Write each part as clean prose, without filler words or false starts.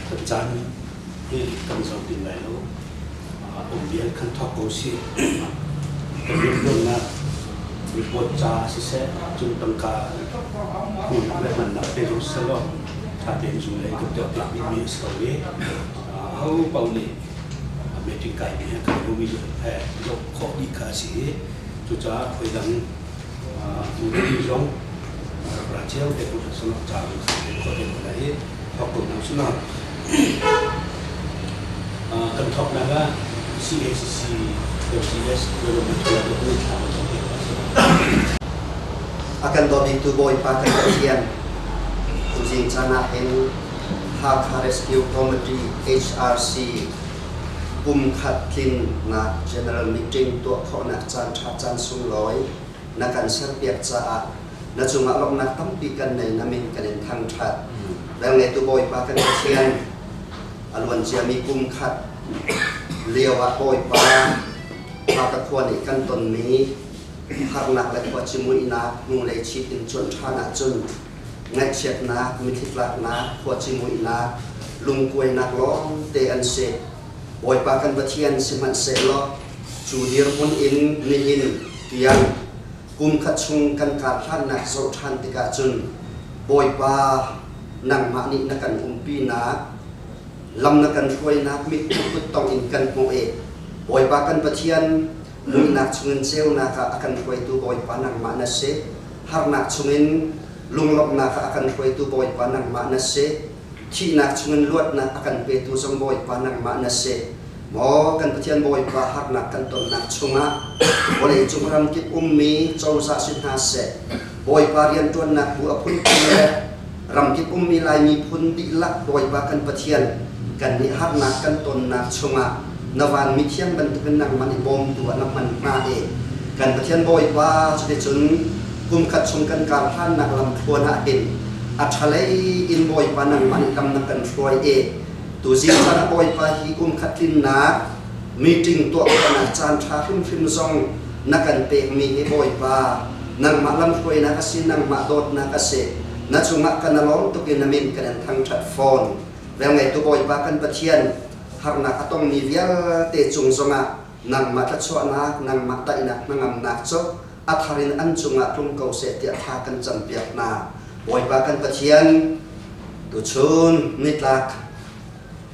Kan caan hi kan zo ti lai lo. Um vial kan thawk ko sih. Kan rianṭuannak report ca siseh, cun tangka hmuhnak le hmannak te zong siseh law ṭha tein zunglei kan tuahpiak dihmi a si ko i aho paoh nih meeting kaimi he kai lomi he zoh khawh dih kha a si i cucaah hawi dang zong rak ra cio te ko hna seh ca zong khawh te ko lai i thawk ko hna usih law kan thawknak ah CACC LCS Development nih thla kan cam piak hna sih. A kan dawt biktu Bawipa kan Pathian, tuzing caan ah hin Hakha Rescue Committee HRC kum khat tlinnak General Meeting tuah khawhnak caan ṭha caan sunglawi na kan serpiak caah na cungah lawmhnak tampi kan nei na min kan in thangṭhat. Velngeitu Bawipa kan Pathian, a luan ciami kum khat lio ah Bawipa Hakha khua nih kan tonmi harnak le khuacimuihnak hnulei chit in cuanh ṭhan ahcun ngaihchiatnak, mitthli-tlaknak, khuacimuihnak, lungkuainak lawngte an si. Bawipa kan Pathian sihmanhsehlaw cu dirhmun in nihin tiang kum khat chung kan kar hlannak zoh ṭhan tikah cun Bawipa nangmah nih na kan umpinak lam na kan hruainak mit kuttong in kan hmuh i Bawipa kan Pathian muihnak chungin ceunak ah a kan hruaitu Bawipa nangmah na si. Harnak chungin lunglawmhnak ah a kan hruaitu Bawipa nangmah na si. Thihnak chungin luatnak a kan petu zong Bawipa nangmah na si. Maw kan Pathian Bawipa harnak kan tonnak chungah vawleicung ramkip ummi cozah si hna seh, Bawipa rianṭuannak bu a phunphun le ramkip ummi Lai miphun dihlak Bawipa kan Pathian kan nih harnak kan tonnak chungah na van mithiang bantukin nangmah nih bawmtu ah na hman hna i kan Pathian Bawipa cuticun kumkhat chung kan kar hlannak lamthluan ah hin a ṭhalei in Bawipa nangmah nih lam na kan hruai i tuzing caan ah Bawipa hi kumkhat tlinnak meeting tuah khawhnak caan ṭha hrimhrim zong na kan pekmi hi Bawipa nangmah lamhruainak a si, nangmah dawtnak a si. Na cungah kan alawm tuk i na min kan in thangṭhat fawn. Velngeitu Bawipa kan Pathian, harnak a tongmi vialte cung zongah nangmah thluachuahnak, nangmah daihnak hnangamnak cu a thar in an cungah tlung ko seh tiah thla kan campiak hna. Bawipa kan Pathian, tuchun nitlak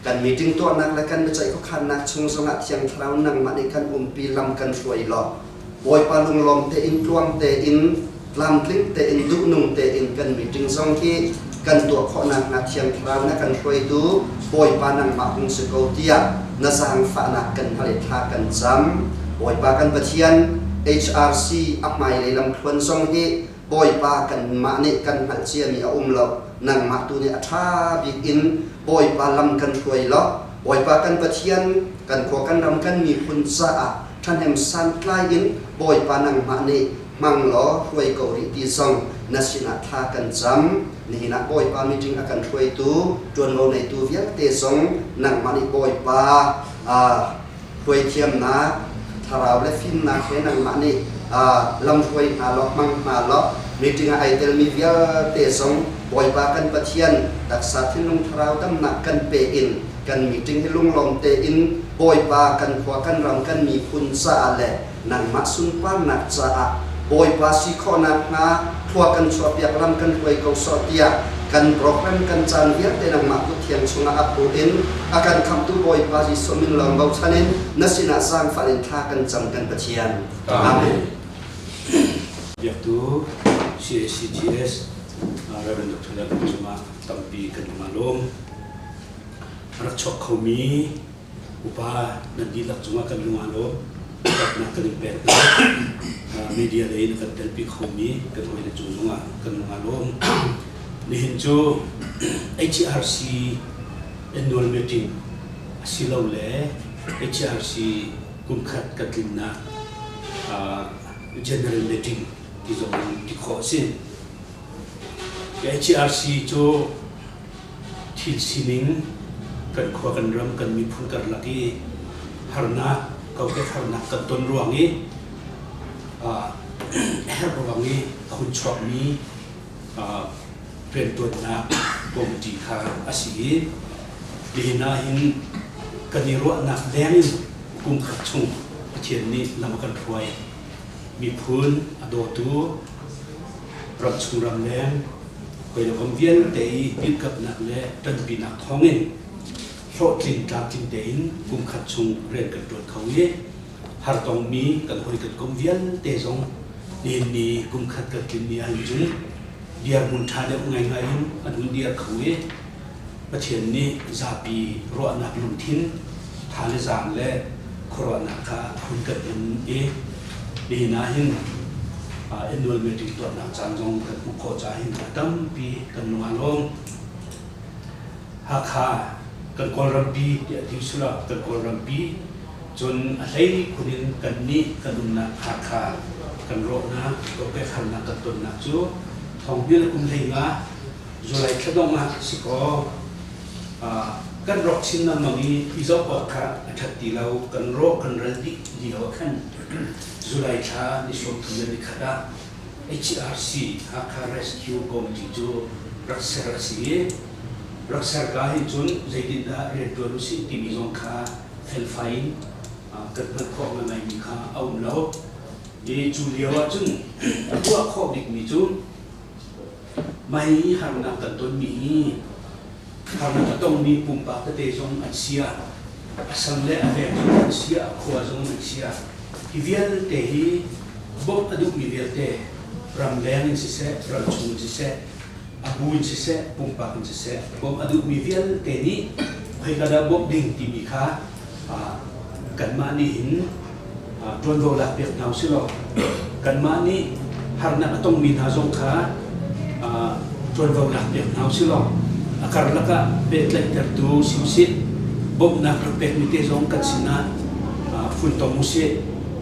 kan meeting tuahnak le kan biaceih khuakhannak chung zongah Thiang Thlarau nangmah nih kan umpi lam kan hruai law Bawipa lunglawm tein tluang tein tlamtling tein duhnung tein kan meeting zong hi kan tuah khawh nakhnga Thiang Thlarau na kan hruaitu Bawipa nangmah hung si ko tiah na zaangfahnak kan hal i thla kan cam. Bawipa kan Pathian, HRC a hmailei lamthluan zong hi Bawipa kanmah nih kan hngalh ciami a um lo. Nangmah tu nih a ṭha bik in Bawipa lam kan hruai law Bawipa kan Pathian, kan khua kan ram kan miphun caah ṭhahnem santlai in Bawipa nangmah nih hmang law hruai ko rih ti zong na sinah thla kan cam. Nihin ah Bawipa meeting a kan hruaitu, ṭuanvo neitu vialte zong nangmah nih Bawipa hruai thiamnak, thlarau le fimnak he nangmah nih lam hruai hna law, hmang hna law, meeting ah ai telmi vialte zong Bawipa kan Pathian taksa thinlung thlarau damnak kan pe in kan meeting hi lunglawm tein Bawipa kan khua kan ram kan miphun caah le nangmah sunparnak caah Bawipa si khawhnak hnga khua kan chuahpiak lam kan hruai ko sawh tiah kan program kan caan vialte nangmah kut thiang chungah ap in a kan khamhtu Bawipa Jesuh min lawng bochan in na sinah zaangfah in thla kan cam kan Pathian. Amen. Biaktu CACGS Reverend Dr. Lal cungah tampi kan lung a lawm. Rak chuak khomi Upa nan dihlak cungah kan lung aa lawm. Upatnak kan in pek hna. Media lei in a kan telpi khomi kan hawile cung zongah kan lung aa lawm. Nihin cu HRC annual meeting asilole HRC kumkhat kan tlinnak general meeting ti zong in ti khawh a si. HRC cu Thil sining kan khua kan ram kan miphun karlak i harnak kokek harnak kan ton ruang i herh ruang i a hun chuakmi riantuannak Committee kha a si i nihin ah hin kan i ruahnak leng in kum khat chung Pathian nih lam a kan hruai. Miphun a dawtu, ramchung ramleng, hawi le kom vialte i dirkamhnak le ṭanpinak thawngin hlawhtling tlamtling tein kum khat chung rian kan ṭuan kho i hartongmi kan hawi kan kom vialte zong nihin ni kum khat kan tlinmi ahhin cun dirhmun ṭha deuh ngaingai in an hun dir kho i Pathian nih zapi ruahnak lungthin tha le zaang le khuaruahnak kha a hun kan in i nihin ah hin annual meeting tuahnak caan zong kan hmuh khawh caah hin a tampi kan lung aa lawm. Hakha kan Kawlrampi tiah ti usila kan Kawlrampi cun a hlei khun in kannih kan umnak Hakha kan rawhnak kokek harnak kan tonnak cu thonghmil kum 15 July thla dongh ah si kaw kan rawk chin lengmang i i zoh awk kha a ṭhat ti lo, kan rawh kan ral dih lio ah khan July thla ni 31 ah HRC Hakha Rescue Committee cu rak ser a si i rak ser ka hin cun zeitindah rianṭuan usih timi zong kha felfai in kan hngalh khawh ngaingaimi kha a um lo. I cu lio ah cun a tuah khawh bikmi cu Mei harnak kan tonmi hi harnak a tongmi pumpak tete zong an si ah, a sang le a veng zong an si ah, a khua zong an si ah, hi vialte hi bawmh a duhmi vialte ramleng in siseh, ramchung in siseh, a bu in siseh, pumpak in siseh, bawmh a duhmi vialte nih khoika dah bawmh ding timi kha kanmah nih hin ṭuanvo lakpiak hna usih law kanmah nih harnak a tongmi hna zong kha ṭuanvo lakpiak hna usih law a karlak ah pehtlaihtertu si usih, bawmhnak rak pekmi te zong kan sinah funtom usih,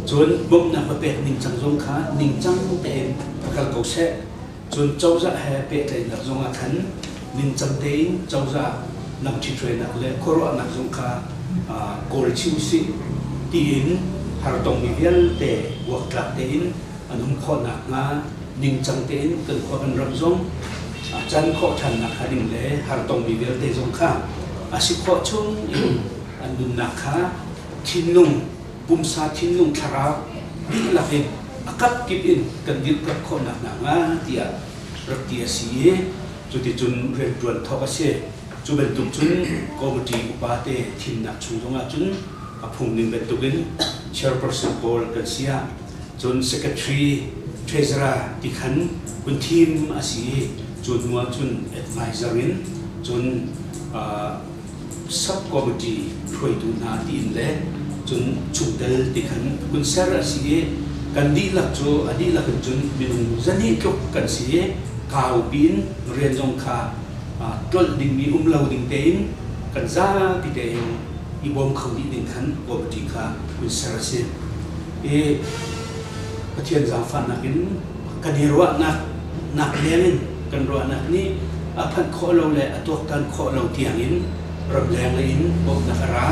cun bawmhnak va pek ningcang zong kha ningcang tein va kal ko seh. Cun cozah he pehtlaihnak zong ah khan ningcang tein cozah lamṭhithruainak le khuaruahnak zong kha kawl chih usih tiin hartongmi vialte uaktlak tein an um khawh nakhnga ningcang tein kan khua kan ram zong a can khawh ṭhan nakhnga ding le hartongmi vialte zong kha a si khawh chung in an nunnak kha thinlung pumsa thinlung thlarau dihlak in a kapkip in kan dirhkamh khawhnak hnga tiah rak ti a si i cuticun rianṭuan thawk a si. Cu bantuk cun committee upa te thimnak chung zongah cun a phungning bantukin chairperson pawl kan si ah cun secretary, treasurer ti khan hun thim a si i cu hnu ah cun advisor in cun sub-committee hruaitu hna tiin le cun chungtel ti khan hun ser a si i kan dihlak cu a dihlak in cun minung zahnih tluk kan si i kaupi in rian zong kha tlolh dingmi um lo ding tein kan zapi tein i bawm kho dih ding khan committee kha hun ser a si. I Pathian zaangfahnak in kan i ruahnak nak leng in kan ruahnak nih a phanh khawh lo le a tuaktan khawh lo tiangin ramleng lei in bawmhnak a ra,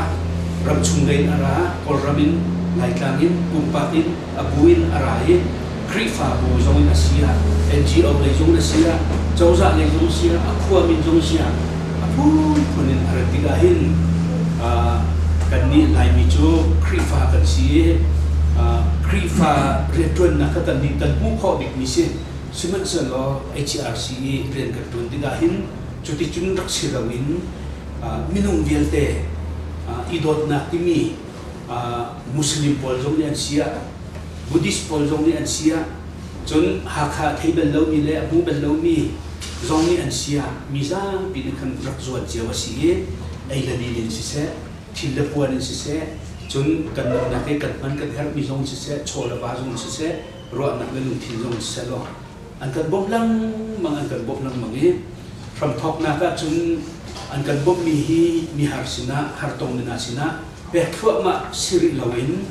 ramchung lei in a ra, Kawlram in, Laitlang in, pumpak in, a bu in a ra i Khrihfabu zong in a si ah, NGO lei zong in a si ah, cozah lei zong a si ah, a khuami zong a si ah, a phunphun in a rat tikah hin kannih Laimi cu Khrihfa kan si i Khrihfa rianṭuannak kha kannih kan hmuh khawh bikmi si. Sihmanhsehlaw HRC i rian kan ṭuan tikah hin cuticun rak si loin minung vialte i dawtnak timi Muslim pawl zong nih an si ah, Buddhist pawl zong nih an si ah, cun Hakha a thei bal lomi le a hmu bal lomi zong nih an si ah mi zapi nih khan rak zuan cio a si i ei le din in siseh, thil le puan in siseh, cun kan nunnak i kan hman kan herhmi zong siseh, chaw le va zong siseh, ruahnak le lungthin zong siseh law an kan bawmh lengmang an kan bawmh lengmang i hramthawknak ah cun an kan bawmhmi hi mihar sinah hartong hna sinah pek thluahmah si rih loin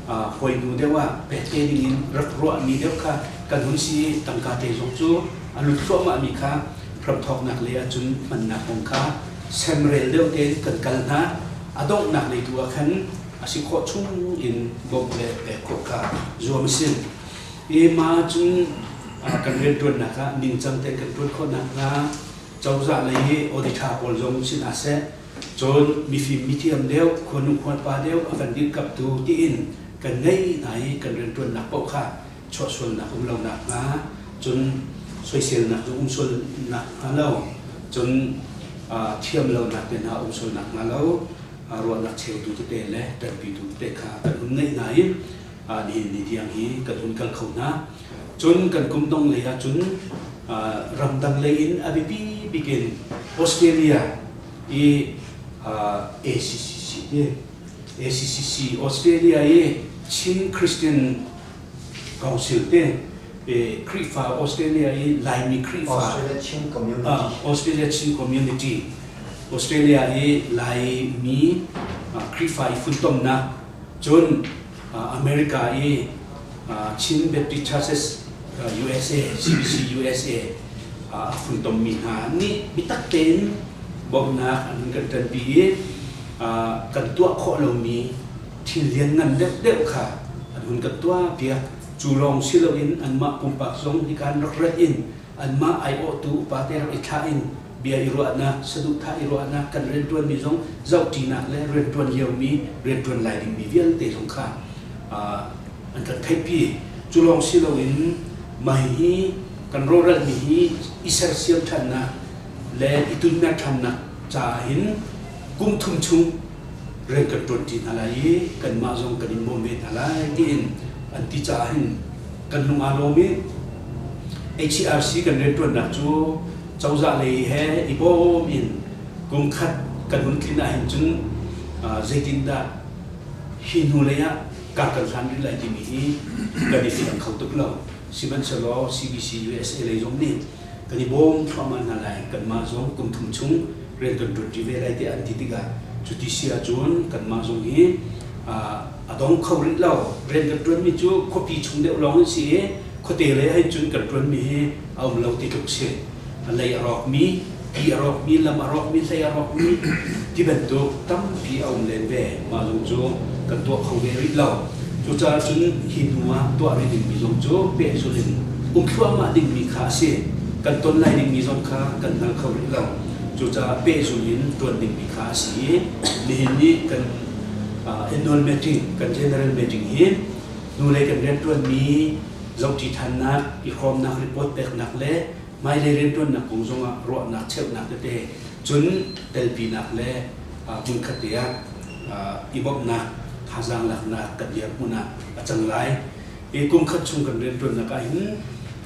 hawi hnu deuh ah pek te dingin rak ruahmi deuh kha kan hun si i tangka te zong cu a lut thluahmahmi kha hramthawknak lei ahcun hmannak kong kha semrel deuh tein kan kal hna. A donghnak lei tu ah khan a si khawh chung in bawmh le pek khawh kha zuam a si. I mah cun kan rianṭuannak ah ningcang tein kan ṭuan khawh nakhnga Cozah lei hi auditor pawl zong si hna seh, cun mifim mithiam deuh, khuanu khuapa deuh a kan dirhkamhtu tiin kan ngei hna i kan rianṭuannak paoh kha chuahsualnak um lo nakhnga, cun soiselnak zong um sual nakhnga lo, cun thiam lonak te hna um sual nakhnga lo, ruahnak cheutu tete le ṭanpitu tete kha kan hun ngeih hna i nihin ni tiang hi kan hun kal kho hna. Cun kan kum dong lei ah cun ramdang lei in a biapi bik in Australia i ACCC ti ACCC Australia i Chin Christian Council te Khrihfa Australia i Laimi Khrihfa Australia Chin Community Australia Chin Community Australia i Laimi Khrihfa i funtomnak cun America i Chin Baptist Churches USA CBC USA a funtommi hna nih biatak tein bawmhnak an kan ṭanpi i kan tuah khawh lomi thil lianngan deuhdeuh kha an hun kan tuahpiak. Cu lawng si loin anmah pumpak zong hika an rak rat in anmah aiawhtu upate rak i thlah in bia i ruahnak, saduhthah i ruahnak, kan rianṭuanmi zong zohṭinak le rianṭuan liomi, rianṭuan lai dingmi vialte zong kha an kan theihpi. Cu lawng si loin mah hi kan rawhralhmi hi i sersiam ṭhannak le i tunmer ṭhannak caah hin kum thum chung rian kan ṭuanṭi hna lai i kanmah zong kan in bawm ve hna lai tiin an ti caah hin kan lung aa lawm i HCRC kan rianṭuannak cu cozah lei he i bawm in kum khat kan hun tlin ahhin cun zeitindah hi hnu lei ah kar kan hlan rih lai timi hi kan i fiang kho tuk lo. Sihmanhsehlaw CBC USA lei zong nih kan i bawm thluahmah hna lai, kanmah zong kum thum chung rian kan ṭuanṭi ve lai tiah an ti tikah cuti si ahcun kanmah zong hi a dong kho rih lo. Rian kan ṭuanmi cu khuapi chung deuh lawng an si i khuate lei ahhin cun kan ṭuanmi hi a um lo ti tluk si. A lei a rawkmi, ti a rawkmi, lam a rawkmi, hlei a rawkmi ti bantuk tampi a um len ve. Mah zong cu kan tuah kho ve rih lo. Cucaah cun hi hnu ah tuah rih dingmi zong cu pehzulh in um thluahmah dingmi kha a si. Kan ton lai dingmi zong kha kan hngal kho rih lo. Cucaah pehzulh in ṭuan dingmi kha a si i nihin ni kan annual meeting, kan general meeting hi hnulei kan rianṭuanmi zohṭi ṭhannak, i hrawmnak report peknak le hmailei rianṭuannak kong zongah ruahnak cheuhnak tete cun telpinak le hmunkhat te ah i bawmhnak thazaang laknak kan dirhmun ah a cang lai. Hi kum khat chung kan rianṭuannak ah hin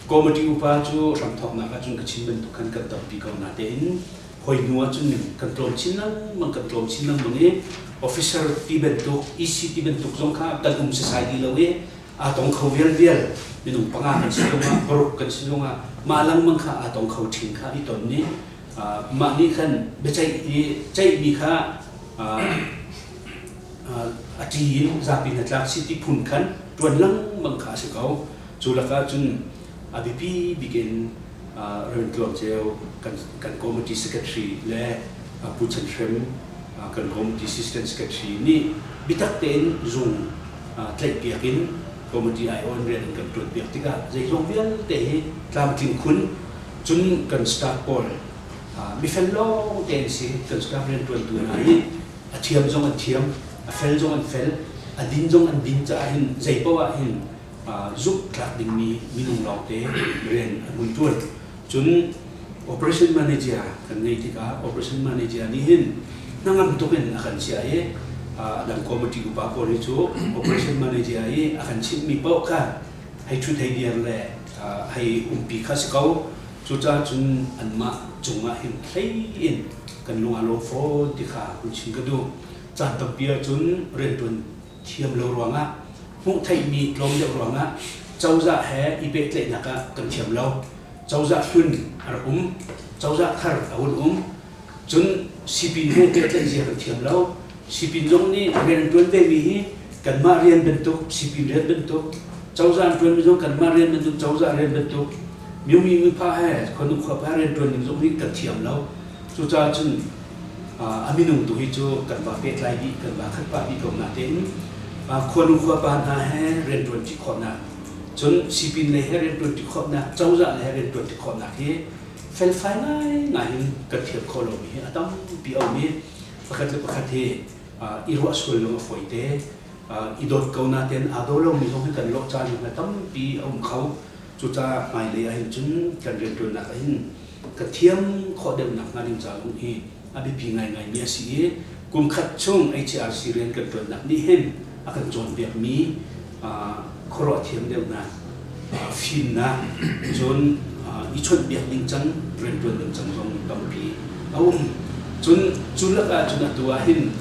committee upa cu hramthawknak ah cun ka chim bantuk khan kan tampi ko natein hoi hnu ah cun kan tlawm chin lengmang kan tlawm chin lengmang i officer ti bantuk EC ti bantuk zong kha kan um sasai ti lo i aa tong kho vialvial minung panga kan si zongah paruk kan si zongah mah lengmang kha aa tong kho ṭhin kha i ton ni mah nih khan biaceih i ceihmi kha a ṭi in zapi hnatlak si ti phun khan ṭuan lengmang kha a si ko. Cu lakah cun a biapi bik in Rev. Tluang Ceu kan committee secretary le Pu Chan Hrem kan committee assistant secretary nih biatak tein zung tlaihpiak in committee aiawh in rian an kan ṭuanpiak tikah zeizong vialte hi tlamtling khun cun kan staff pawl mifel lawng te an si. Kan staff rianṭuantu hna hi a thiam zong an thiam, a fel zong an fel, a din zong an din caah hin zeipaoh ah hin zumhtlak dingmi minung lawngte rian an hun ṭuan. Cun operation manager kan ngeih tikah operation manager nih hin hnangam tuk in a kan chiah i a dang committee upa pawl hi cu operation manager i a kan chimhmi paoh kha hei ṭhut hei dir le hei umpi kha si ko. Cucaah cun anmah cungah hin hlei in kan lung aa lawm fawn ti kha hun chim ka duh. Caan tampi ahcun rianṭuan thiam lo ruangah hmuh theihmi tlawm deuh ruangah cozah he i pehtlaihnak ah kan thiam lo. Cozah hlun a rak um, cozah thar a hun um. Cun sipin he pehtlaih zia kan thiam lo. Sipin zong nih rian an ṭuan vemi hi kanmah rian bantuk, sipin rian bantuk, cozah an ṭuanmi zong kanmah rian bantuk, cozah rian bantuk, miumi mipa he khuanu khuapa rian ṭuan ning zong hi kan thiam lo. Cucaah cun a minung tu hi cu kan va pehtlai dih, kan va khat pah dih ko natein khuanu khuapa hna he rianṭuan ṭi khawhnak, cun sipin lei he rianṭuan ṭi khawhnak, cozah lei he rianṭuan ṭi khawhnak hi Felfai ngaingai in kan thiam khawh lomi hi a tampi a um i pakhat le pakhat hi i ruah sual lung a fawi te. I dawt ko natein aa daw lomi zong hi kan lawh caan hi tampi a um kho. Cucaah hmailei ahhin cun kan rianṭuannak ahhin ka thiam khawh deuhnak hnga ding ca zong hi a biapi ngaingaimi a si i kum khat chung HRC rian kan ṭuannak nih hin a kan cawnpiakmi khuaruah thiam deuhnak, fimnak, cun i chawnhbiak ningcang, rianṭuan ningcang zong tampi a um. Cun cu lakah cun atu ah hin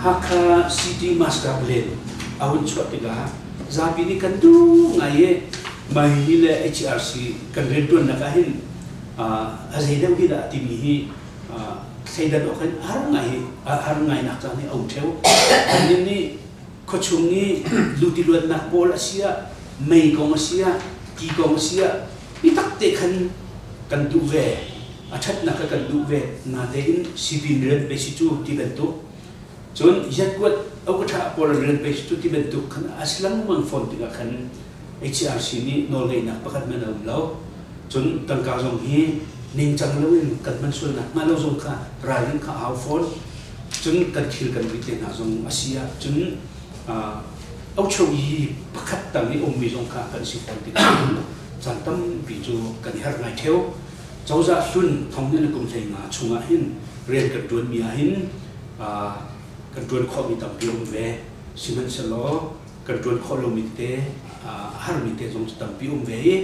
Hakha City Master Plan a hun chuah tikah zapi nih kan duh ngai i mei le HRC kan rianṭuannak ah hin a zei deuh hi dah timi hi thleidan awk hin har ngai har ngainak caan hi a um ṭheo. Kannih nih khuachung i lutiluannak pawl a si ah, mei kong a si ah, ti kong a si ah, biatak te khan kan duh ve. A ṭhatnak kha kan duh ve. Natein sipin rian pei si cu ti bantuk. Cun yatkuat okaṭha pawl rian pei si cu ti bantuk khan a si lengmang fawn tikah khan HRC nih nawlngeihnak pakhat hmanh a um lo. Cun tangka zong hi ningcang loin kan hman sualnak hnga lo zong kha ralrin kha a hau fawn. Cun kan thil kan rit te hna zong a si ahcun ocho i pakhat tang i ummi zong kha kan si fawn tikah cun caan tampi cu kan i harh ngai ṭheo. Cozah hlun thong in kum 15 chungah hin rian kan ṭuanmi ah hin kan ṭuan khawhmi tampi a um ve. Sihmanhsehlaw kan ṭuan khawh lomi tete a harmi te zong cu tampi um ve i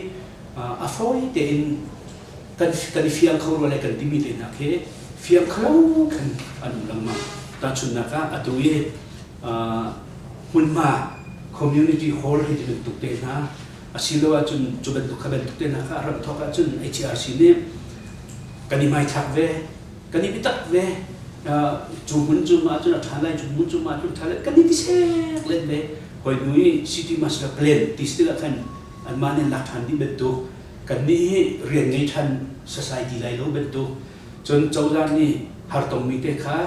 a fawi tein kan kan i fiang kho rua le kan timi te hna khi fiang kho khan an um lengmang. Tahchunhnak ah atu i hmunhma community hall hei ti bantuk te hna asiloah cun cu bantuk kha bantuk te hna kha ram thawk ahcun HRC nih kan i hmaithlak ve, kan i biatak ve, cu hmun cu mah cun a ṭha lai, cu hmun cu mah cun ṭha lai, kan i ti sek len ve. Hoi hnu i city master plan ti si tikah khan anmah nih lak ṭhan dih bantuk, kannih hi rian ngei ṭhan society lai lo bantuk, cun cozah nih hartongmi te kha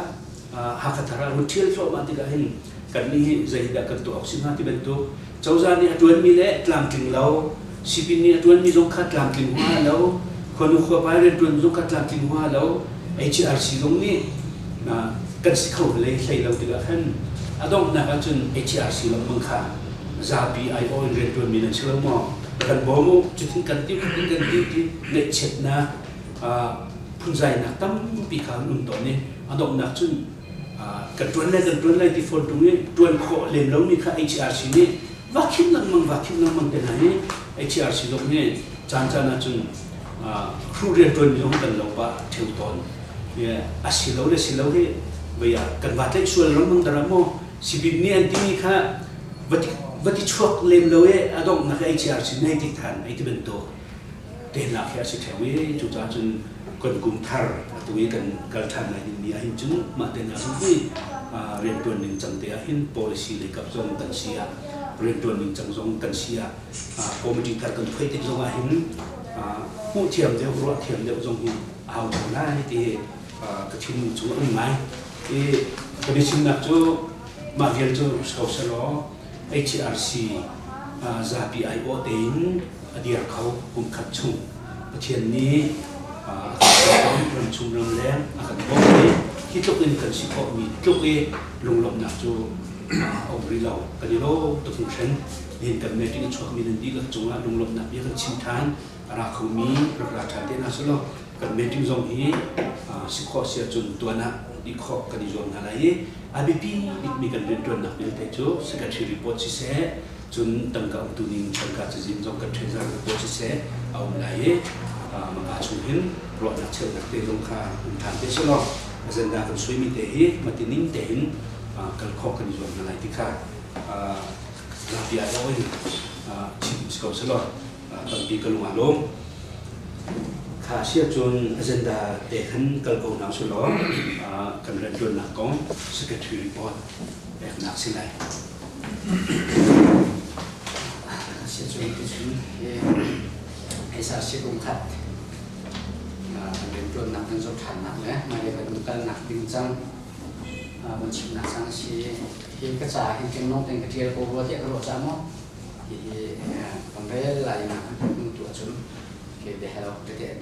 Hakha thar ah run ṭhial thluahmah tikah hin kannih hi zeidah kan tuah awk si hnga ti bantuk, cozah nih a ṭuanmi le tlamtling lo, sipin nih a ṭuanmi zong kha tlamtling huaha lo, khuanu khuapa rianṭuan zong kha tlamtling huaha lo, HRC zong nih kan si kho hlei hlei lo tikah khan a donghnak ahcun HRC lengmang kha zapi aiawh in rianṭuanmi nan si lo maw, kan bawm u, cutin kan ti, cutin kan ti ti ngaihchiatnak phunzainak tampi kha an um tawn i a donghnak cun kan ṭuan lai kan ṭuan lai ti fawn ṭung i ṭuan khawh lem lomi kha HRC nih va khim lengmang va khim lengmang te hna hi HRC zong nih caan caan ahcun hruh rianṭuanmi zong kan lo pah ṭheo tawn. A si lo le si lo hi vei ah kan va tlaih sual lengmang dara maw sipin nih an timi kha va ti chuak lem lo i a donghnak HRC nih ti than ei ti bantuk tehnak hi a si ṭheo i cucaah cun kan kum thar atu i kan kal ṭhan lai dingmi ahhin cun mah te hna zong hi rianṭuan ningcang te ahhin policy lei kap zong kan si ah rianṭuan ningcang zong kan si ah committee thar kan phuai tik zong ahhin hmuh thiam deuh ruah thiam deuh zong hi a hau ṭheo lai ti ka thinlung chung a um ngai. I ka biachimnak cu mah vial cu si ko selaw HRC zapi aiawh tein a dir kho kum khat chung Pathian nih a kan ram chung ram leng a kan bawmh i hi tluk in kan si khawhmi tluk i lunglawmhnak cu a um rih lo. Kan i lawm tuk hringhren. Nihin kan meeting a chuakmi nan dihlak cungah lunglawmhnak bia kan chim ṭhan. A ra khomi rak ra ṭhan te hna selaw kan meeting zong hi si khawh si ahcun tuan ah dih khawh kan i zuam hna lai i a biapi bikmi kan rianṭuannak vialte cu secretary report siseh, cun tangka umtu ning tangka cazin zong kan treasure report siseh a um lai i maka chung hin ruahnak cheuhnak te zong kha um ṭhan te selaw agenda kan suaimi te hi matining te hin kal khawh kan i zuam hna lai ti kha zapi aiawh in chim si ko selaw tampi ka lung aa lawm. Kha si ahcun agenda te khan kal ko hna usih law kan rianṭuannak kong secretary report peknak si lai. Si ahcun tuchun hi HRC kum khat kan rianṭuannak kan zoh ṭhannak le hmailei kan kalnak ding cang van chimnak cang a si. Hi ka ca hin kengmang tein ka ṭial ko rua tiah ka ruah caah maw hihi kan rel lai nak kan tuah cun ke biahal awk tete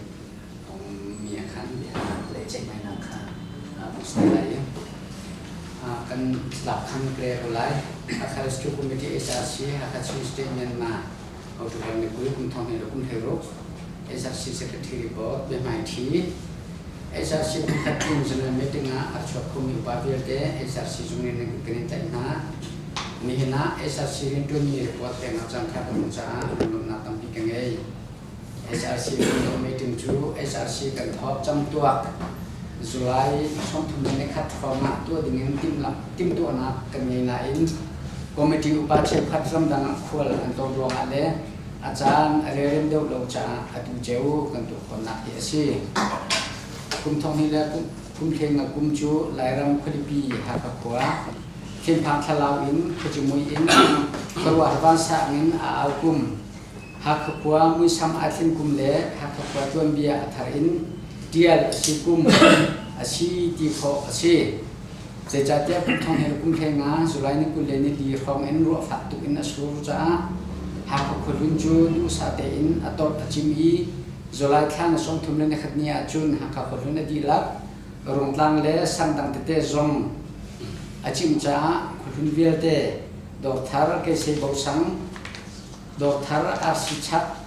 mi ah khan biahalnak le ceihmainak kha kan si lai i kan tlak khan ka ko lai. Hakha Rescue Committee HRC Hakha Chin State Myanmar October ni 20 kum thong hnih le kum 16 HRC Secretary Board biahmaiṭhi HRC phukhat tlung general meeting ah a chuak khomi upa vialte HRC zung in nan kut kan in tlaih hna. Nihin ah HRC rianṭuanmi report peknak caan kha ka hmuh caah lunglawmhnak tampi ka ngei. HRC riantuan meeting cu HRC kan thawk camtuak July 31 hrawng ah tuah dingin timhtuahnak kan ngei nain committee upa cheukhat ramdang ah khual an tlawn ruangah le a caan a relrem deuh lo caah atu ceu kan tuah khawhnak hi a si. Kum thong hnih le kum hleng kum cu Lairam khualipi Hakha khua thinphang thlalau in khuacimui in khuaruahhar vansang in a au kum. Hakha khua muisam aa thlen kum le Hakha khua tuanbia a thar in ṭial a si kum a si ti khawh a si. Zeicahtiah kum thong he kum hlei nga July ni 24 hrawng in ruah fak tuk in a sur caah Hakha khuahlun cu duhsah tein a tawt a cim i July thla ni 31 ni ahcun Hakha khuahlun a dihlak Rungtlang le sang dang tete zong a cim caah khuahlun vialte Dawrthar, Keisei Bosang, Dawrthar arsi chak,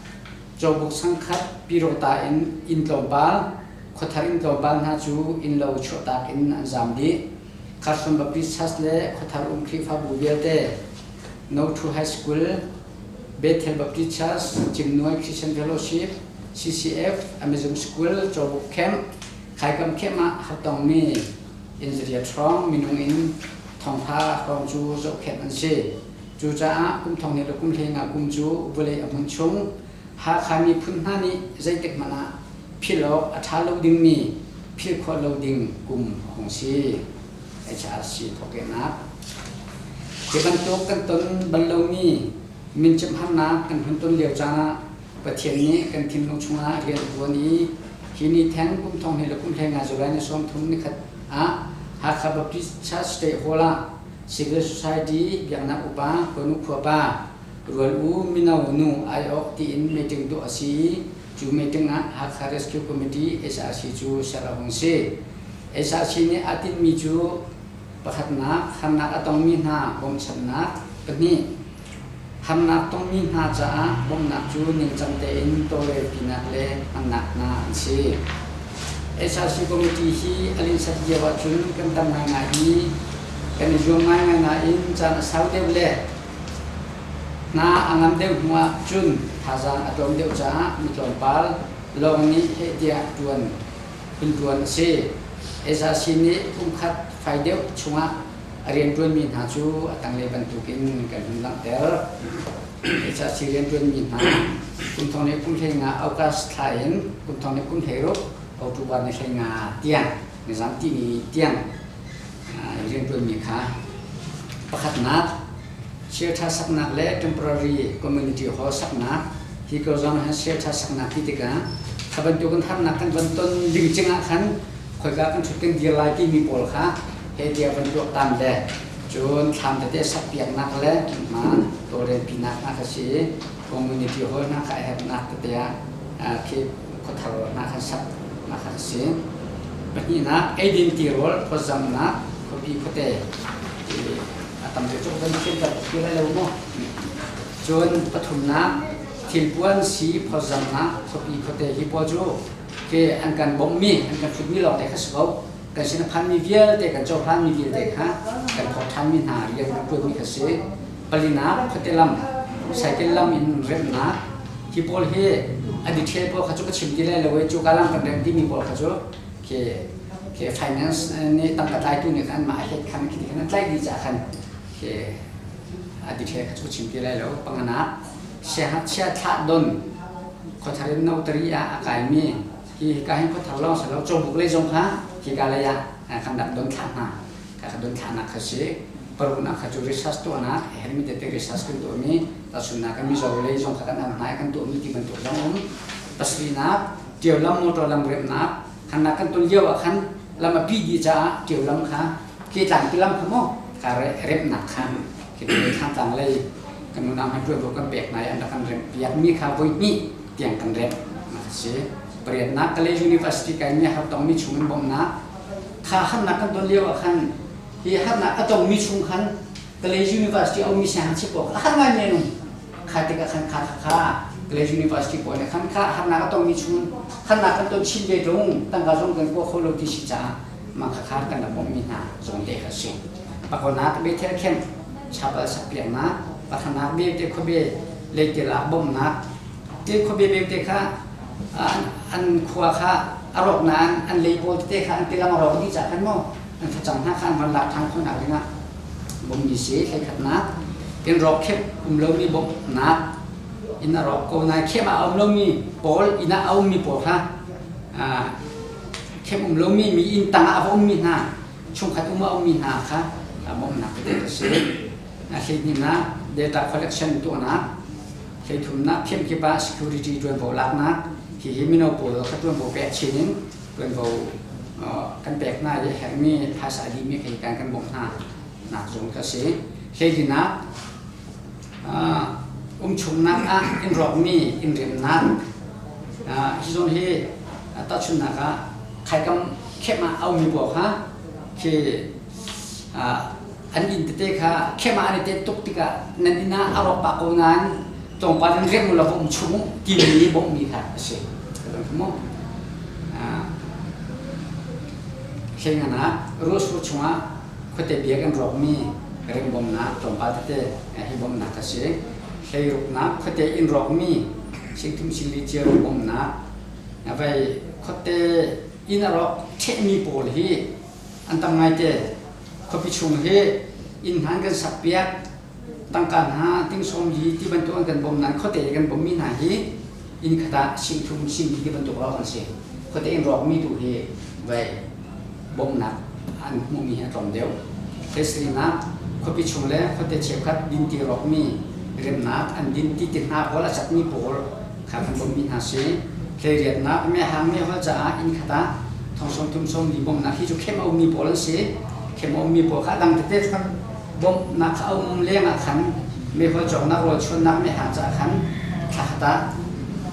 cawbuk sangkhat Pyirota in inn tlawmpal, khuathar inn tlawmpal hna cu innlo chuahtak in an zaam dih. Carson Baptist Church le khuathar um Khrihfabu vialte, No Two High School, Bethel Baptist Church, Cimnuai Christian Fellowship, CCF, Amazon School, Cawbuk Camp, Khaikam Camp ah hartongmi inn 8 hrawng minung in thongtha hrawng cu zohkhenh an si. Cucaah kum thong hnih le kum hlei nga kum cu vawlei a hmun chung Hakha miphun hna nih zeitik hmanh ah philh awk a ṭha lo dingmi philh khawh lo ding kum a hung si. HRC thawkehnak. Hi bantuk kan ton bal lomi mincimh harnak kan hun ton lio caan ah Pathian nih kan thinlung chungah rian a ṭuan i hi ni theng kum thong hnih le kum 15 July ni 31 ah Hakha Baptist Church State Hall ah Civil Society biaknak upa khuanu khuapa rual u mino nu aiawk tiin meeting tuah a si i cu meeting ah Hakha Rescue Committee HRC cu ser a hung si. HRC nih aa tinhmi cu pakhatnak harnak a tongmi hna bawmchanhnak, pahnih harnak tongmi hna caah bawmhnak cu ningcang tein tawlrelpinak le hmannak hna an si. HRC committee hi a linhsat lio ahcun kan tam ngaingai i kan i zuam ngaingai nain caan a sau deuh le hna a ngam deuh hnu ah cun thazaang a tlawm deuh caah mi tlawmpal lawng nih heh tiah ṭuan hun ṭuan a si. HRC nih kumkhat fai deuh chungah a rianṭuanmi hna cu a tanglei bantukin kan hun langhter. HRC rianṭuanmi hna kum thong le kum 15 August thla in kum thong le kum 16 October ni 15 tiang nizam timi tiang rianṭuanmi kha pakhatnak shelter saknak le temporary community hall saknak hi ko zong han shelter saknak ti tikah kha bantukin harnak kan van ton ding cingah khan khoika kan ṭhut kan dir lai timi pawl kha he tiah van tuaktan le cun thlam tete sakpiaknak le ma tawlrelpinak hna kha si i community hall hna kha a herhnak tete ah khi khuathar hna khan sak hna kha si. Pahnihnak, eidin tirawl phawtzamnak khuapi khuate a tam deuh cu van fianter ti lai lo maw? Cun pathumnak, thilpuan sii phawtzamnak khuapi khuate hi pawl cu khi an kan bawmhmi an kan hlutmi lawngte kha si ko. Kan sin a phanmi vialte kan cohlanmi vialte kha kan phawt ṭhanmi hna rian kan ṭuanmi kha si. Palinak, khuate lam, cycle lam in remhnak hi pawl hi a detail pawl kha cu ka chim ti lai lo i cuka lam kan remh timi pawl kha cu khi khi finance nih tangka tlaitu nih khan anmah a head khan khi khan an tlaih dih caah khan khi a detail kha cu ka chim ti lai lo. Panganak, siangngakchia thlah don khuathar in notary ah a kaimi hi hika hin khuathar lawng si lo cawbuk lei zong kha hika lei ah kan rak don thlah hna. Ka don thlahnak kha si. Paruknak kha cu research tuahnak hermi tete research kan tuahmi tahchunhnak ah Mizo lei zong kha kan al hna i kan tuahmi ti bantuk zong um. Pasarihnak, ṭio lam motor lam remhnak khannak kan ton lio ah khan lam a pi dih caah ṭio lam kha ke tlangpi lam kha maw ka remhnak kha khi thlantlang lei kan unau hna ṭuanvo kan pek hna i an rak kan remh piak mi kha voi hnih tiang kan remh a si. Pariatnak Kalay University kaimi har tongmi chung in bawmhnak kha harnak kan ton lio ah khan hi harnak a tongmi chung khan Kalay University a ummi siangngakchia pawl kha a har ngai men um. Kha tikah khan kha kha kha Kalay University pawl nih khan kha harnak a tongmi chung harnak kan ton chin ve ṭung tangka zong kan kua kho lo ti si caah mah kha kha kan rak bawmhmi hna zong te kha a si. Pakonak Bethel Camp chapel sakpiaknak pathumnak belte khuabe leitil ah bawmhnak te khuabe belte kha an khua kha a rawk nain an lei pawl tete kha an tilam a rawk dih cah khan maw an facang hna kha an van lak ṭhan khawhnak dingah bawmmi si. Hleikhatnak in rawk khep um lomi bawmhnak inn a rawk ko nain khem ah a um lomi pawl inn ah a ummi pawl kha khem um lomi mi inn tang ah a va ummi hna chungkhat um a ummi hna kha bawmhnak tete a si. Hleihnih data collection tuahnak, hleithumnak kemkip ah security ṭuanvo laknak, hihi mino pawl kha ṭuanvo pek chin in ṭuanvo kan pek hna i a herhmi phaisa a dihmi kha hi kan bawmh hna nak zong ka si. Hleilinak umchungnak ah inn rawkmi inn remnak, hi zawn hi tahchunhnak ah khaikam khem ah a ummi pawl kha khi an inn tete kha khem ah an i tet tuk tikah nan inn ah a rawk pah ko nain tlawmpal in riak ulaw va um chung timi bawmhmi kha a si. Hleingan ah ruahsur chungah khuate biakinn rawkmi ring bawmhnak tlawmpal tete hi bawmhnak a si. Hleiruknak khuate inn rawkmi singthum singli cia bawmhnak vai khuate inn a rawk ṭhehmi pawl hi an tam ngaite. Khuapi chung hi inn hna an kan sakpiak, tangka hna tingsawm li ti bantuk an kan bawmh nain khuate i kan bawmhmi hna hi inn khat ah singthum singli ti bantuk lawng an si. Khuate in rawkmi tu hi vai bawmhnak an hmuhmi hi a tlawm deuh. Thesrinak khuapi chung le khuate cheukhat dinti rawkmi remnak an dinti ti hna pawl a catmi pawl kha kan bawmhmi hna si. Hleiriatnak mehhang mehhol caah inn khat ah thongsawm thumsawm li bawmhnak hi cu khem a ummi pawl an si. Khem a ummi pawl kha a dang tete khan bawmhnak kha a um leng ah khan mehhol cawknak rawl chuannak mehhang caah khan thla khat ah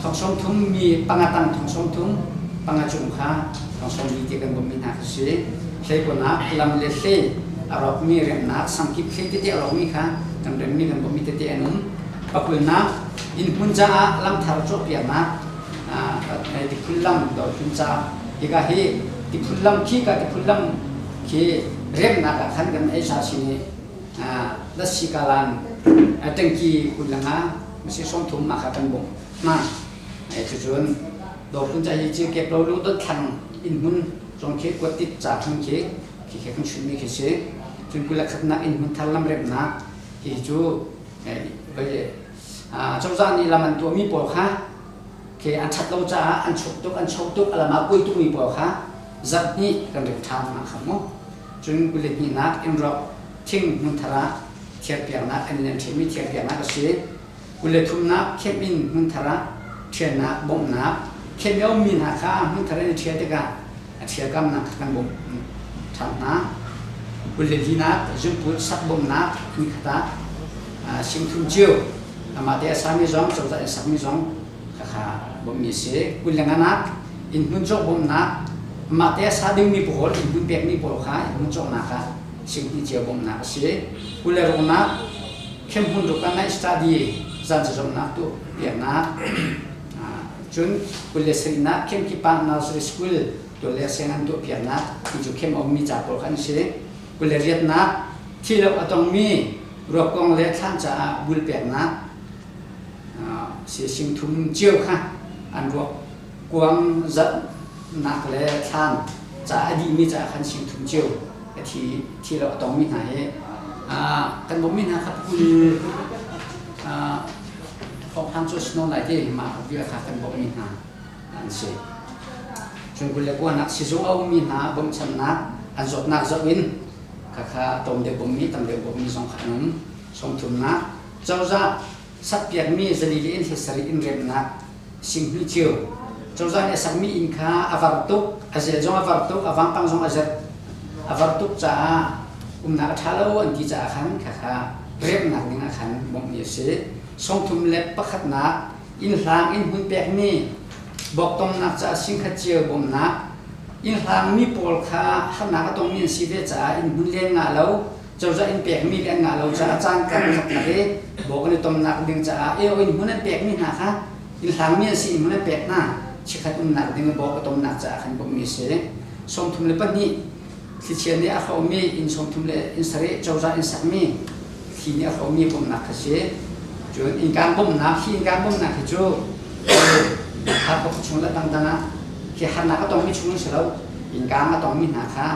thongsawm thum mi panga tang thongsawm thum panga cung kha thongsawm li ti kan bawmhmi hna kha si. Hleikunak lam le hlei a rawkmi remnak sangkip hlei tete a rawkmi kha kan remmi kan bawmhmi tete an um. Pakulnak innhmun caah lamthar cawhpiaknak tiphul lam dawrphun ca hika hi tiphul lam khi ka tiphul lam khi remnak ah khan kan ei sa sin i lasi kalan tangki kulanga masi sawmthum ma kha kan bawmh hna. Cucun dawrphun ca hi ci kep lo lu dot thlang innhmun zong khi kuat tit ca hmun khi khi khi kan chunmi khi si. Cun kul le khatnak innhmun thar lam remnak hi cu cozah nih lam an tuahmi pawl kha khi an ṭhat lo caah an chuk tuk an cho tuk a lam ah kuai tukmi pawl kha zarh hnih kan rem ṭhan hna kha mu. Cun kul hnihnak innrawk thing hmunthar ah thiarpiaknak an in an ṭhialmi thiarpiaknak a si. 23nak kemh in hmunthar ah ṭhialnak bawmhnak kemh i a ummi hna kha hmunthar in i ṭhial tikah a ṭhialkamnak kha kan bawmh ṭhan hna. 24nak zunput sak bawmhnak nikhat ah singthum cio amah te a sami zong cozah in sakmi zong khakha bawmhmi a si. 25nak innhmun cawk bawmhnak amah te a sa dingmi pawl innhmun pekmi pawl kha innhmun cawknak ah singhnih cio bawmhnak a si. 26nak khemhmun ruk ah night study zan cazawmnak tuah piaknak. Cun 27nak khemkip ah nursery school tuan le siang an tuah piaknak ti cu khem a ummi ca pawl kha an si. 28nak thi lo a tongmi ruak kong le thlan caah bul peknak si singthum cio kha an ruak kuang zatnak le thlan ca a dihmi caah khan singthum cio a thi thi lo a tongmi hna hi kan bawmmi hna kha kul thawngpang cu snow lai te mah bia kha kan bawmhmi hna an si. Cun 29nak sizung a ummi hna bawmhchanhnak an zawtnak zoh in khakha tlawm deuh bawmmi tam deuh bawmmi zong kha an um. 30nak cozah sakpiakmi zali le inn 17 inn remnak singhnih cio cozah nih a sakmi inn kha a var tuk a zel zong a var tuk a vampang zong a zet a var tuk caah umnak a ṭha lo an ti caah khan khakha remnak ding ah khan bawmhmi a si. 31nak inn hlang inn hmun pekmi. Bawktomnak caah singkhat cio bawmhnak. Inn hlangmi pawl kha harnak a tongmi an si ve caah inn hmun len ngah lo, cozah inn pekmi le an ngah lo caah caan karlak i bawk an i tomnak ding caah eo inn hmun an pekmi hna kha inn hlangmi an si inn hmun an pek hna chikkhat umnak ding i bawk a tomnak caah khan bawmhmi a si. 32 thlichia nih a hrawhmi inn 37 cozah inn sakmi thli nih a hrawhmi bawmhnak kha si. Cun innkaan bawmhnak hi innkaan bawmhnak hi cu Hakha chung le dangdang ah khi harnak a tongmi chung an si lo. Innkaan a tongmi hna kha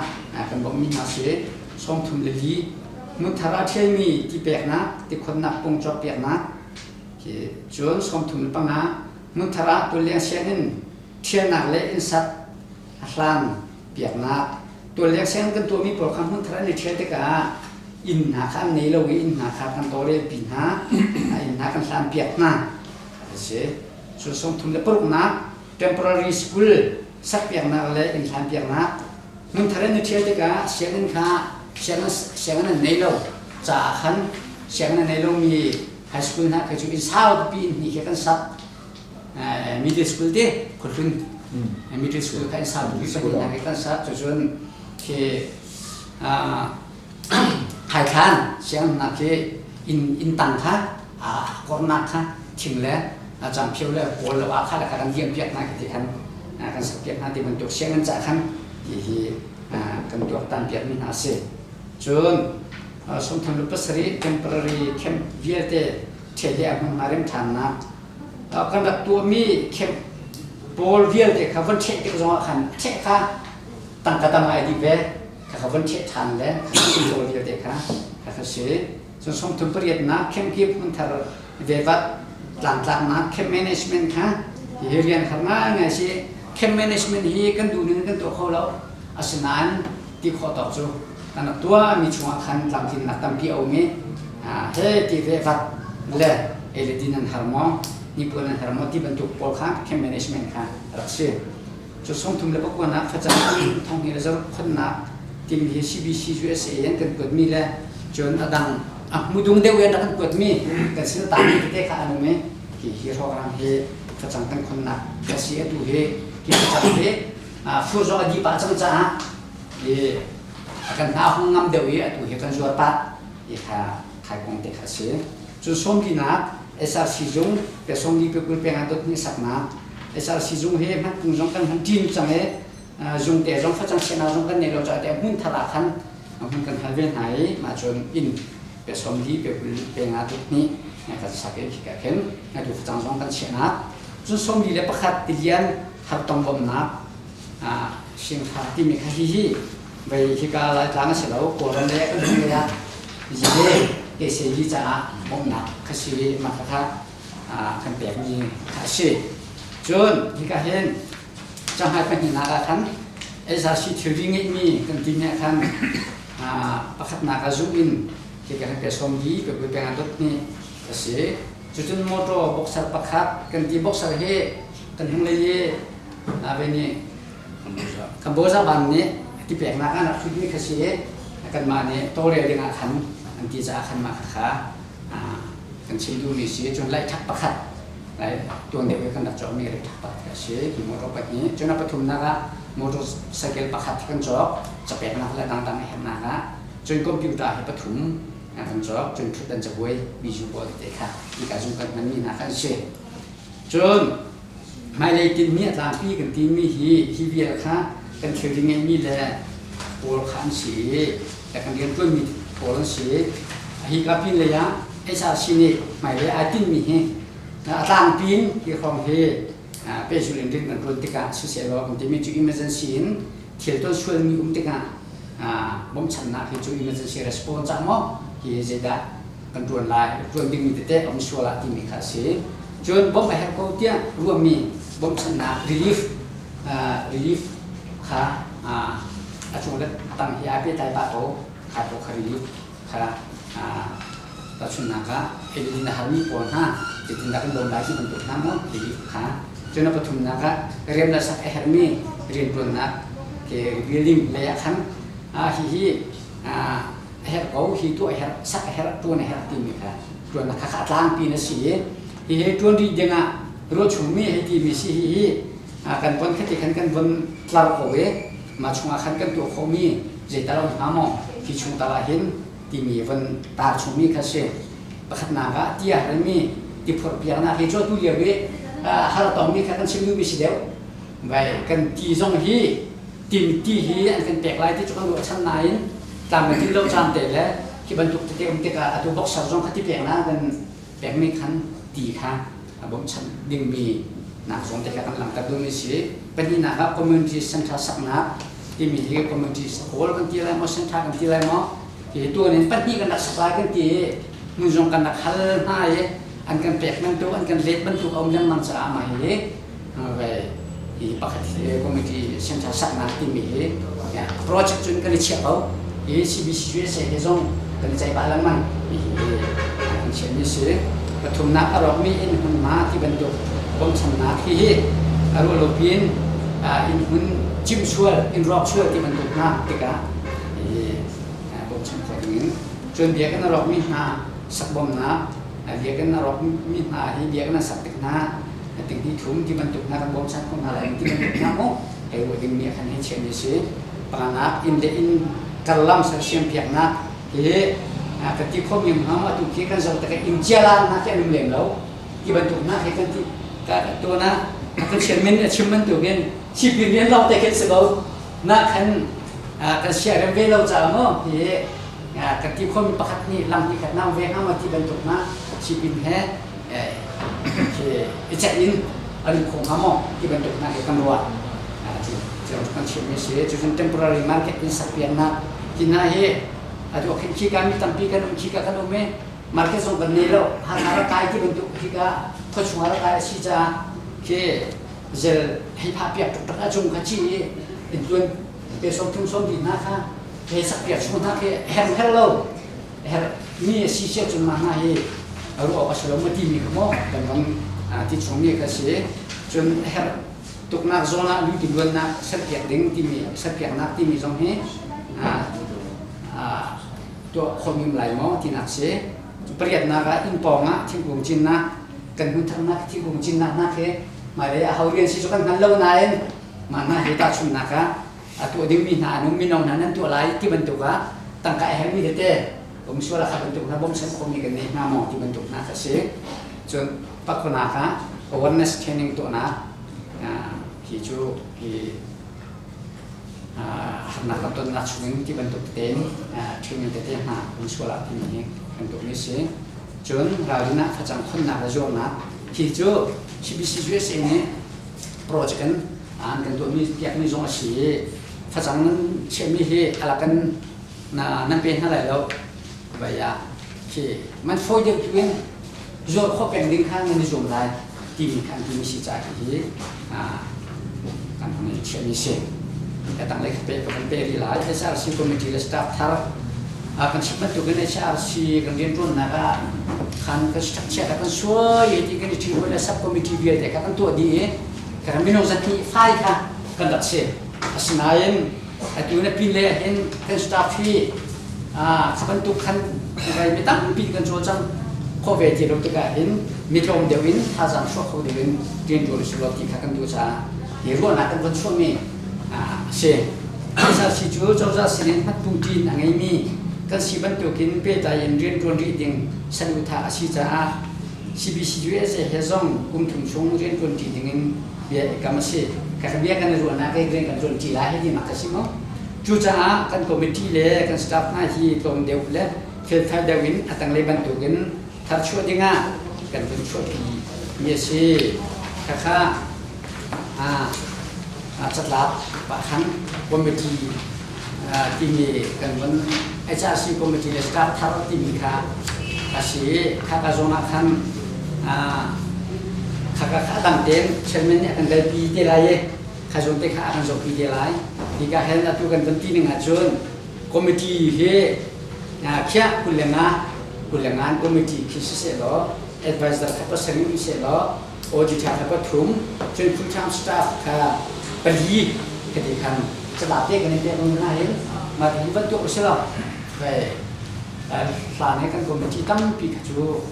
kan bawmhmi hna si. 34 hmunthar ah ṭhialmi ti peknak, ti khonnak pung cawkpiaknak khi cun 35 hmunthar ah tualleng sianginn ṭhialnak le innsak a hlan piaknak. Tualleng sianginn kan tuahmi pawl kha hmunthar an i ṭhial tikah inn hna kha an nei lo i inn hna kha kan tawlrelpi hna, inn hna kan hlan piak hna a si. Cun 36nak temporary school sakpiaknak le inn hlan piaknak. Hmunthar in na ṭhial tikah sianginn kha sianginn an nei lo caah khan sianginn a nei lomi high school hna kha cu inn saupi inn hnih khi kan sak. Middle school te khuahlun middle school kha inn saupi pahnih hna khi kan sak. Cucun khi Thaithlan sianginn hna khi inn tang kha kornak kha thing le cangphio le kawl le wa kha le kha kan diam piak hna khi ti khan kan sak piak hna ti bantuk sianginn ca khan ti hi kan tuaktan piak mi hna a si. Cun 37 temporary camp vialte ṭhial hi a hmunhma rem ṭhannak kan rak tuahmi camp pawl vialte kha von ṭheh tik zongah khan ṭheh kha tangka tam ai dih ve kha von ṭheh ṭhan le pawl vialte kha kha si. Cun 38nak camp kip hmunthar vevat tlangtlaknak camp management kha hi rian har ngaingai si. Camp management hi kan duh ning kan tuah kho lo. Asinain ti khawh tawk cu kan rak tuah mi chungah khan tlamtlinnak tampi a um i he ti vevat le ei le din an har maw hnipuan an har maw ti bantuk pawl kha camp management kha rak si. Cu 39nak facang thong hi le zaruk khonnak timi hi CBC USA in kan kuatmi le cun a dang a hmudung deuh in rak kan kuatmi kan sin tangmi tete kha an um i hi hi hrawkhrang hi facang kan khonnak ka si. Atu hi hi facang hi fur zong a dih pah cang caah hi kan hna hung ngam deuh i atu hi kan zuar pah i kha khaikong te kha si. Cun sawmlinak SRC zung pe 40 pe 20 peng ah dot hnih saknak SRC zung hi hmatkung zong kan hman ṭin cang i zung te zong facang siana zong kan nei lo caah te hmun thar ah khan hmun kan hal ve hna i mah cun inn pe 40 pe 20 pe nga dot hnih kan sak i khika khin atu facang zong kan chiahnak. Cun 41 tilian hartong bawmhnak singfa timi kha hihi vei hika Laitlang a si lo, Kawlram le kan hung ah zile KCD caah bawmhnak kha si mah kha kan pekmi kha a si. Cun hika hin canghai pahnihnak ah khan SRC thilri ngeihmi kan timi ah khan pakhatnak ah zung in hika hin pe 40 pe 20 peng ah dot hnih a si. Cucun motor boxer pakhat kan ti. Boxer hi kan hung lei i ve nih Kamboja ban nih ti peknak an rak hrutmi kha si i kanmah nih tawlrel ding ah khan an ti caah khan mah kha kan chim duhmi si. Cun laihthak pakhat lai tuan deuh i kan rak cawkmi laihthak pakhat kha si hi motor pahnih. Cun a pathumnak ah motorcycle pakhat kan cawk capeknak le dangdang a herhnak ah. Cun computer hi pathum kan cawk. Cun ṭhutdan cabuai biju pawl tete kha hika zung kan hmanmi hna kha an si. Cun hmailei tinhmi a tlangpi kan timi hi hi vial kha kan thilri ngeihmi le pawl kha an si i le kan rianṭuanmi pawl an si. Hika pin lei ah HRC nih hmailei aa tinhmi hi a tlangpi in hi hrawng hi pehzulh in rian kan ṭuan tikah siseh law kan timi cu emergency in thil ton sualmi um tikah bawmchannak hi cu emergency response ah maw hi zeidah kan ṭuan lai, ṭuan dingmi tete a um sual ah timi kha a si. Cun bawmh a herh ko tiah ruahmi bawmchannak relief kha a cung le tang hi aa pehtlai pah ko. Kha ko kha relief kha tahchunhnak ah eidin a harmi pawl hna zeitindah kan bawm lai ti bantuk hna maw relief kha. Cun a pathumnak ah rian le sak a herhmi rianṭuannak ke rebuilding lei ah khan hihi a herh ko, hi tuah a herh, sak a herh, ṭuan a herh timi kha ṭuannak kha a tlangpi na si i hihi ṭuan rih dingah ruah chungmi hei timi si. Hihi Kan von khati khan kan von tlar ko i mah chungah khan kan tuah khawhmi zeital a um hnga maw hi chung tal ah hin timi von tar chungmi kha si. Pakhatnak ah ti a harmi ti phorhpiaknak hi cu atu lio i har tongmi kha kan chim duhmi si deuh. Vai kan ti zong hi tim ti hi an kan pek lai ti cu kan ruahchan nain tlam a tlin lo caan te le hi bantuk tete um tikah atu boxer zong kha ti peknak kan pekmi khan ti kha a bawmhchanh dingmi nak zong te kha kan langhter duhmi si. Pahnihnak ah community center saknak timi hi community hall kan ti lai maw, center kan ti lai maw, hi tuan in pahnih kan rak sak lai kan ti i hmun zong kan rak hal hna i an kan pek bantuk, an kan let bantuk a um lengmang caah mah hi hi pakhat community center saknak timi hi project cun kan i chiah ko hi. CBC USA he zong kan i ceih pah lengmang hi kan chiahmi si. Pathumnak, a rawkmi inn hmunhma ti bantuk bawmchannak. Hi hi a ruah lo piin inn hmun cim sual, inn rawk sual ti bantuk hna tikah bawmchan khawh dingin. Cun biakinn a rawkmi hna sakbawmnak. Biakinn a rawkmi hna hi biakinn an sak tik hna ting hnih thum ti bantuk hna kan bawmchan khawh hna lai ti bantuk hna mu hei ruah dingmi a khan hei chiahmi si. Panganak, inn le inn karlam sersiam piaknak. Hi ka ti khomi hna atu khi kan zoh tik inn cialan hna khi an um lem lo ti bantuk hna khi kan ti ka tuan ah kan chairman a chim bantukin sipin rian lawng te khin si ko na khan kan siarem ve lo caah maw hi kan ti khomi pakhat nih lam hnih khat nang ve hnga ma ti bantuk hna sipin he i ceih in an um kho hnga maw ti bantuk hna hi kan ruah kan chimmi si. Cucun temporary market in sakpiaknak ti hna hi atu khin khika mi tampi kan um, khika kan um i market zong kan nei lo, Hakha rak kai ti bantuk khika khuachung ah rak kai a si caah khi zel hei phah piak taktak a cung kha ci i in tuan pe som thum som di hna kha hei sak piak chung hna khi her her lo her mi a si sia cun mah hna hi ruah awk a si lo ma timi kha maw kan ram ti chungmi kha si. Cun her tuknak zawn ah lu tiluannak serpiak ding timi, serpiaknak timi zong hi tuah khawh lai maw tinak si. Pariatnak ah inn pawng ah thingkung cinnak, kan hmun tharnak thingkung cinnak hna khi hmailei a ho rian si cu kan hngal lo nain mah hna hi tahchunhnak ah a tuah dingmi hna an um, mino hna nan tuah lai ti bantuk ah tangka a herhmi tete um sual kha bantuk hna bawmchan khomi kan nei hnga maw ti bantuk hna kha si. Cun pakhunak ah awareness training tuahnak. Hi cu hi harnak kan tonnak chungin ti bantuk tein training tete hna um sual ah timi hi kan tuahmi si. Cun ralrin ah facang khonnak le zuarnak. Hi cu CBC USA nih project in an kan tuahmi piakmi zong a si i facang nan chiahmi hi alak kan nan pe hna lai lo vai ah khi man fawi deuh tu in zuar khawh peng ding kha nan i zuam lai timi kha an timi si caah hi kan hung i chiahmi si. Ka tanglei ka pe ka van pe rih lai. HRC committee le staff thar kan chim bantukin HRC kan rianṭuannak ah khan kan structure kha kan suai ti kan i ṭhi le sub committee vialte kha kan tuah dih i kan mino zahnih fai kha kan rak si. Asinain atu na pin le hin kan staff hi kha bantuk khan rai mi tampi kan cawlcang khawh ve ti lo tikah hin mi tlawm deuh in thazaang chuah kho deuh in rian ṭuan usih law ti kha kan duh caah hi ruahnak kan von chuahmi a si. HRC cu cozah sinin hmatpungṭin a ngeimi kan si bantukin pehtlai in rian ṭuan rih ding saduhthah a si caah CBC USA he zong kum thum chung rian ṭuanṭi dingin bia i kam a si. Ka bia kan i ruahnak he rian kan ṭuanṭi lai hei tinak a si maw? Cucaah kan committee le kan staff hna hi tlawm deuh le felfai deuh in a tanglei bantukin tharchuah dingah kan vun chuahpi mi a si. Khakha catlap pah khan committee timi kan vun HRC committee le staff thar timi kha a si. Khaka zawn ah khan khaka kha a dang tein chairman nih a kan kalpi te lai i kha zawn te kha a kan zohpi te lai. Hika hen atu kan vun ti ning ahcun committee hi khiah 25, 25 committee khi siseh law, advisor kha pasarih um seh law, auditor kha pathum, cun full time staff kha pali khati khan catlap te kan in pek hna hin mah ti van tuah usih law hlan he kan committee tampi kha cu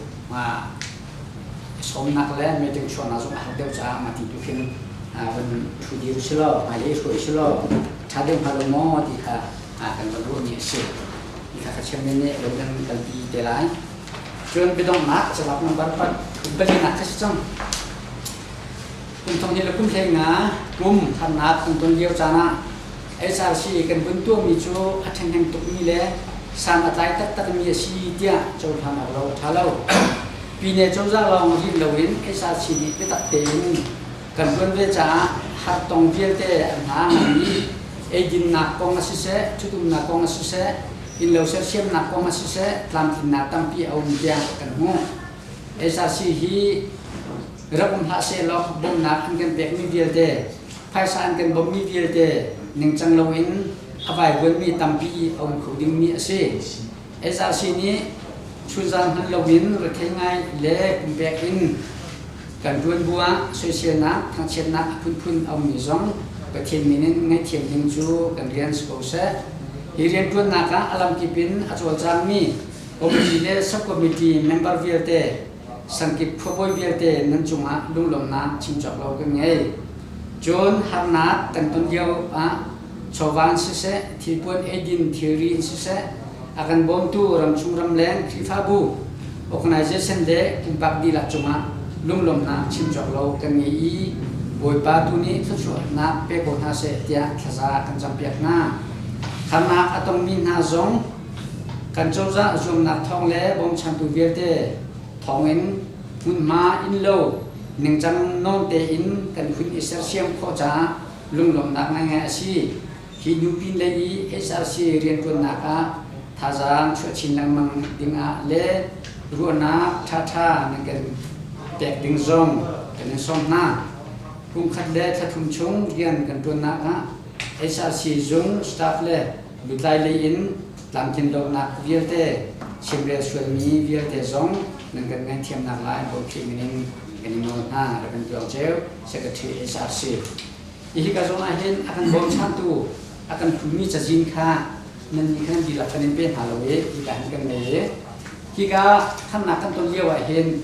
sawmnak le meeting chuahnak zong a har deuh caah mah ti tu khin Van ṭhu dir u silaw, hmailei hruai silaw, ṭha deuh hnga lo maw ti kha kan van ruahmi a si. Hi kha ka chairman nih van kan kalpi te lai. Cun biadonghnak catlap number palinak kha si cang. Kum thong hnih le kum hlei nga kum harnak kan ton lio caan ah HRC kan vun tuahmi cu a ṭhahnem tukmi le san a tlai taktakmi a si tiah cohlan awk lo a ṭha lo. Pine cozah lawng rin loin HRC nih biatak tein kan ṭuan ve caah hartong vialte an hna nganmi eidinnak kong a siseh, ṭhitumnak kong a siseh, innlo sersiamnak kong a siseh, tlamtlinnak tampi a um tiah kan hmuh. HRC hi rak um hlah sehlaw bawmhnak an kan pekmi vialte, phaisa an kan bawmhmi vialte ningcang loin a vaivuanmi tampi a um kho dingmi a si. HRC nih chunzan hman loin rethei ngai le pumpek in kan ṭuan bu ah soiselnak, thangchiatnak a phunphun a ummi zong Pathian min in ngaihthiam ding cu kan rian si ko seh. Hi rianṭuannak ah a lamkip in a cawlcangmi committee le subcommittee member vialte, sangkip khuabawi vialte nan cungah lunglawmhnak chim cawk lo kan ngei. Cun harnak kan ton lio ah chawva in siseh, thilpuan eidin thilri in siseh, a kan bawmtu ramchung ramleng Khrihfabu, organization le pumpak dihlak cungah lunglawmhnak chim cawk lo kan ngei i Bawipa tu nih thluachuahnak pe ko hna seh tiah thlaza kan campiak hna. Harnak a tongmi hna zong kan cozah zuamnak thawng le bawmchantu vialte thawngin hmunhma innlo ningcang nawn tein kan hun i sersiam khawh caah lunglawmhnak ngaingai a si. Hi nu pinlei i HRC rianṭuannak ah thazaang chuah chin lengmang dingah le ruahnak ṭhaṭha nan kan pek ding zong kan in sawm hna. Kum khat le thla thum chung rian kan ṭuannak ah HRC zung staff le lutlai lei in tlamtlin lonak vialte chimrel sualmi vialte zong nan kan ngaihthiamnak lai Bawipa min in kan in nawl hna. Rak kan tuang cio. Secretary HRC. Hika zong ah hin a kan bawmchantu, a kan phumi cazin kha nan nih khan dihlak kan in pe hna lo i hika hin kan ngei i hika khamnak kan ton lio ah hin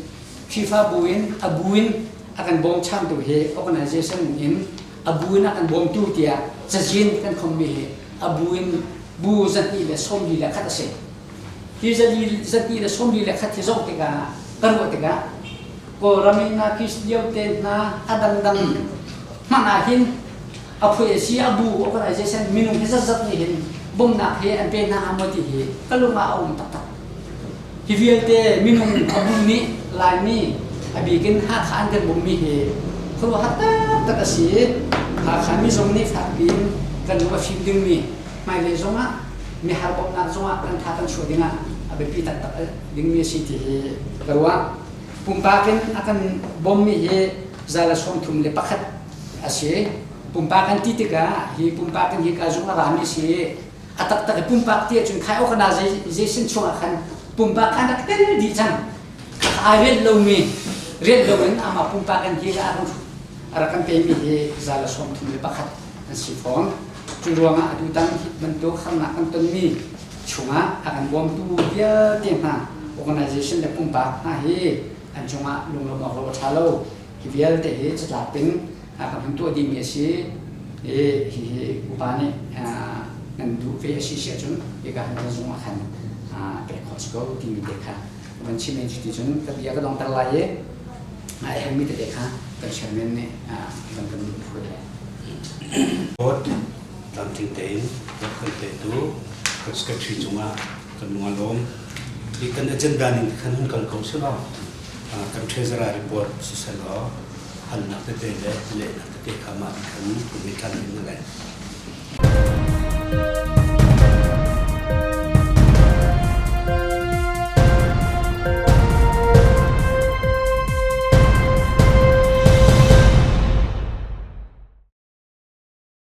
Khrihfabu in a bu in a kan bawmchantu hi organization in a bu in a kan bawmtu tiah cazin kan khommi hi a bu in bu 241 a si. Hi 241 hi zoh tikah ka ruah tikah Kawlram in Kis lio te hna a dangdang hmanh ah hin a phui a si a bu organization minung hi zatzat nih hin bawmhnak hi an pe hna hnga maw ti hi ka lung ah a um taktak. Hi vialte minung a bu nih Laimi a bik in Hakha an kan bawmhmi hi khuaruahhar taktak a si. Hakha mi zong nih fakpi in kan lung a fim dingmi hmailei zongah mihar bawmhnak zongah kan tha kan chuah dingah a biapi taktak dingmi a si ti hi ka ruah. Pumpak in a kan bawmmi hi 131 a si. Pumpak an ti tikah hi pumpak in hika zung a rami si. A taktak i pumpak ti ahcun khai awk na zei sin chungah khan pumpak khan rak tel dih cang. Ai rianh lomi rianh loin amah pumpak in hi a rak kan pemi hi 131 an si fawn. Cu ruangah atutan hi bantuk harnak kan tonmi chungah a kan bawmtu vialte hna organization le pumpak hna hi an cungah lunglawmh awk lo a ṭha lo. Hi vialte hi catlap in a kan hun tuah dihmi a si i hihi upa nih nan duh ve a si si ahcun hika hin kan zung ah khan pek khawh si ko timi te kha van chim in cuti cun ka bia ka dongter lai i a herhmi tete kha kan chairman nih van kan hruai lai. Vote tlamtling tein vote kan petu kan secretary cungah kan lung a lawm. Hi kan agenda ning khan hun kal ko selaw kan treasurer report siselaw halnak tete le lehnak tete kha mah khan kan tlan in na lai.